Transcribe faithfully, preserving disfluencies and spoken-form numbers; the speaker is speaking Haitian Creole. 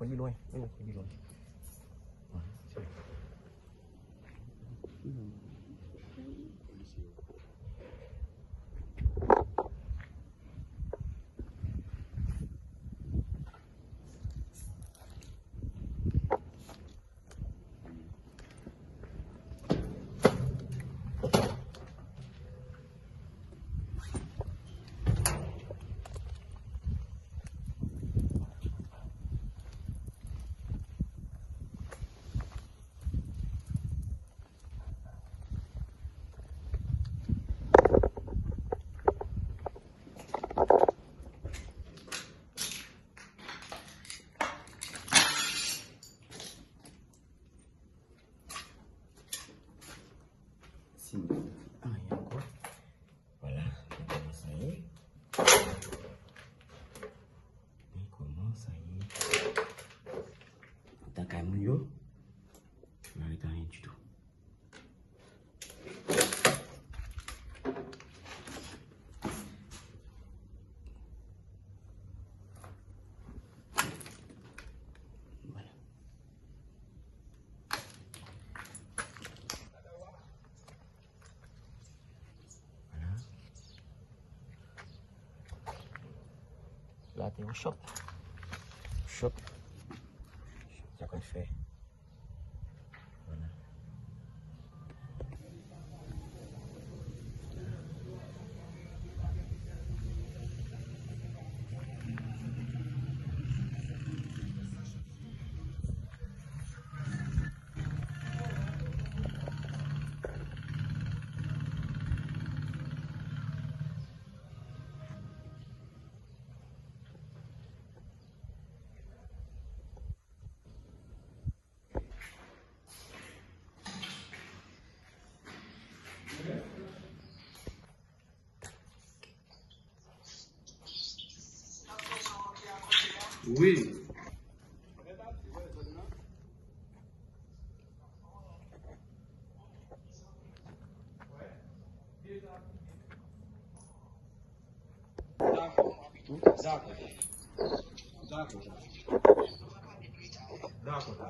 Li lwen. Li lwen. Si nou pa fè anyen ankò. Vwala, men kòman sa ye. Men kòman sa ye. Antan kay moun yo, pa ret anyen ditou. Vwala. Vwala. La te yon chòp. Chòp. Chòp sa konn fè. Vwala. Wi. Dakò. Dakò. Dakò. Dakò.